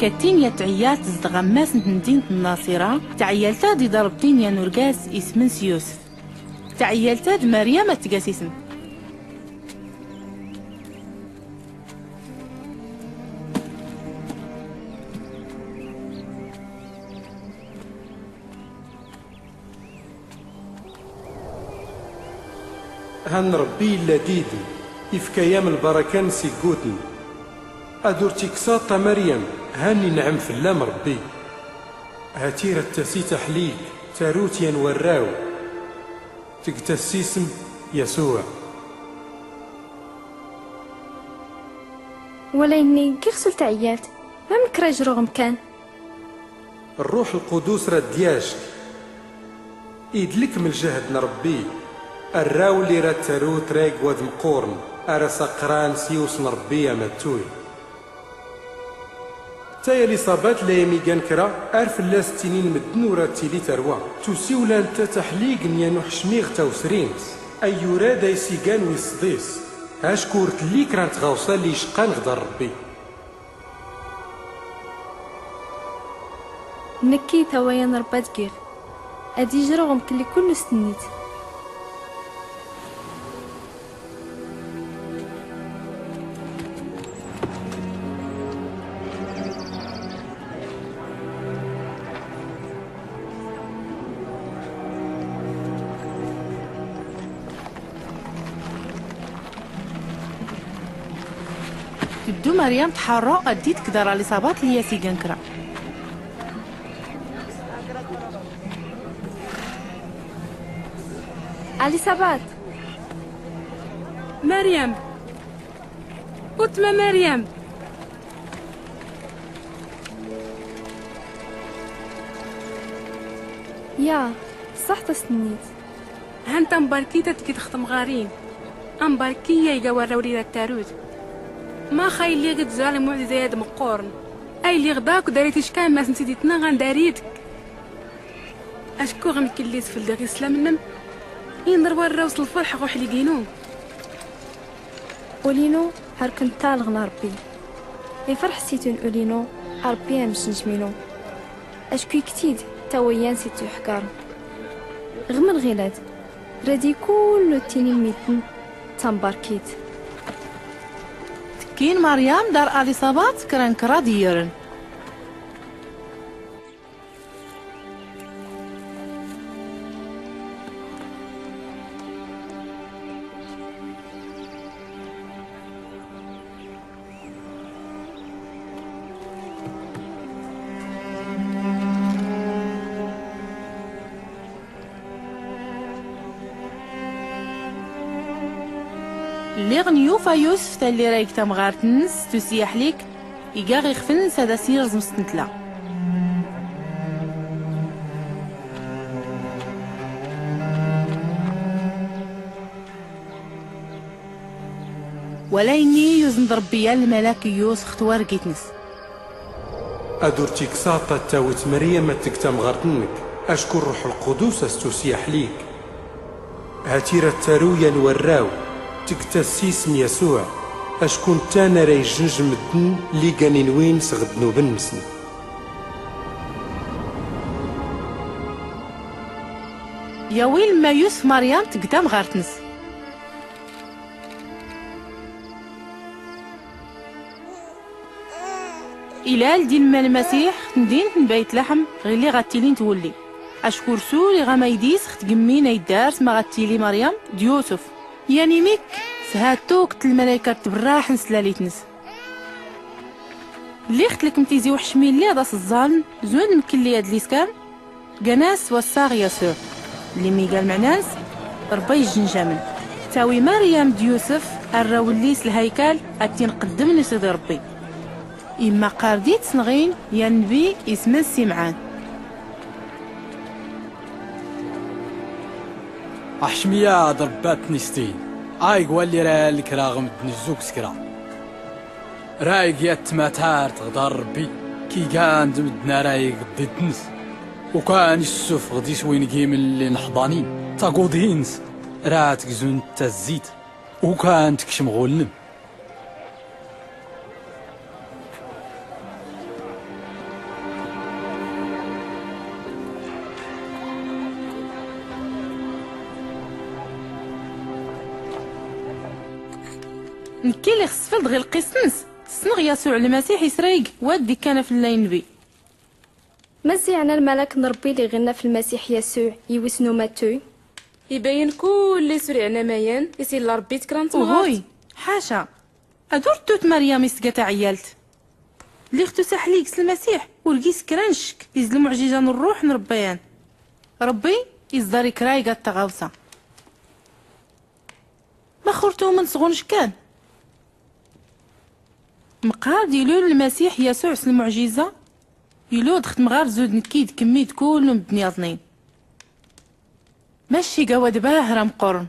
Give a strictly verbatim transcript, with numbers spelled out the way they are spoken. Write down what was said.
Gattin ya tɛiyyalt tzdɣ ammas n tmdint n nnaṣira. Taɛiyyalt-ad iḍrb-tt-in yan urgaz ism-ns yusf. Taɛiyyalt-ad maryam ad tgas ism. Han rbbi illa didn, ifka-yam lbaraka-ns iggutn. Ad ur-tt-ikksaḍt a maryam, han inɛm fllam rbbi. Hati rad tasit aḥlig, tarut yan warraw, tgta-as ism yasuɛ. Walaynni ggiɣ sul taɛiyalt, mamnk ra ijruɣ mkan? Rruḥ lqudus rad d-yajk. Idlk mljhd n rbbi. Arraw lli rad tarut ra igwad mqqurn, ara s-aqran s-iws n rbbi amattuy. Taya liṣabat laymi gan kra, ar fllas ttinin mddn ur rad tili tarwa. Tusiwla ntta taḥlig n yan uḥcmiɣ tawsrin-s. Ayyur-ad a is-igan wis-sḍis. Acku ur tlli kra n tɣawsa lli icqqan ɣ dar rbbi. Nkki tawaya n rbbi ad ggiɣ, ad ijruɣ mklli kull ustnnit. Tddu maryam tḥarru ad-d-idk dar aliṣabat lli as-igan kra. Aliṣabat! Maryam! Utma maryam! Ya, ṣṣaḥt a-s-tnnit. Hant ambarkit ad-tgid ɣ-temɣarin. Ambarki a iga warraw lli rad tarut. Max a illiɣ id-zhar lmuɛjiza-ad mqqurn, a illiɣ ḍakk dari tickam ma s-nt-id-itnɣan dari-dk. Acku ɣ-mklli sflliɣ islam-nm, inr warraw s-lfrḥ ɣ-uḥlig-inu. Ul-inu har-knt-talɣn a rbbi. Ifrḥ s-itn ul-inu a rbbi a mjnjm-inu. Acku ikti-d tawayya n-s-ittuḥkarn. Ɣ-mlɣilad rad-ikun ur-ttinin middn d tambarkit. Tekkin maryam dar aliṣabat kra n kra d-iyyirn. Lliɣ nyufa yusf talli ra ig tamɣart-ns tusi aḥlik, iga ɣ-ixf-ns ad-as-irẓ mstntla. Walaynni yuzn-d rbbi yan lmalak iyyus ɣ-twargit-ns. Ad ur-tt-ikksaḍt ad-tawit maryam ad-tg tamɣart-nnk, acku rruḥ lqudus a-s-tusi aḥlik. Hati rad taru yan warraw, tgta-as s-ism yasuɛ. Acku nttan ara ijnjm mddn lli gan inwin s-ɣ-ddnub-nsn. Yawil ma yusf maryam tg tamɣart-ns. Ilal din ma lmasiḥ ɣ-tmdint n bayt laḥm ɣilli ɣad-tilin twlli. Acku rsul iɣ-amayd-is ɣ-tgmmi n aydars ma ɣad-tili maryam d-yusf. Yan imik s-hat-tukt lmalayka tbrraḥn s-tlalit-ns. Lliɣ tlkm tizi uḥcmi lli ad-as-ẓẓaln zund mklli adlis kan. Gan-as wassaɣ yasuɛ, lli miga lmɛna-ns rbbi ijnjamn. Tawi maryam d-yusf arraw lli s-lhaykal ad-tin-qddmn i-sidi rbbi. Imma qqar dit-snɣin yan nbi ism-ns simɛan. Aḥcmi-ya d-rbbi ad-tn-istin, ayg walli ra yalli kra ɣ-mddn izzug s-kra. Ra ig yat tmatart ɣ-dar rbbi kigan d-mddn ara ig ḍḍidd-ns. Ukan issufɣ d-iswi n-gimn lli nḥḍanin. Taguḍi-ns ra tgzun d-tazzit ukan tkcm ɣ-ullm. Nkki li xsfld ɣi lqisns, ssnɣ yasuɛ lmasiḥ israyg wad dikkan afllay nnbi. Mazzi ɛna lmalak n rbbi li ɣinna f lmasiḥ yasuɛ iwis n umattuy? Ibayn kulli s ur iɛna mayan is illa rbbi tkra n tmɣart. Uhuy, ḥaca. Ad ur ttut maryam is tga taɛyalt. Lliɣ tusa ḥlig s lmasiḥ ur gis kra n ckk is lmuɛjiza n rruḥ n rbbi. Rbbi is ḍar ikrayg ad tɣawsa. Max ur tumnt s ɣunc kan? Mqar d ilul lmasiḥ yasuɛ s lmuɛjiza, ilud x tmɣart zud nkki d kmmi d kull n mddn yaḍnin. Macci gawad bahra mqurn.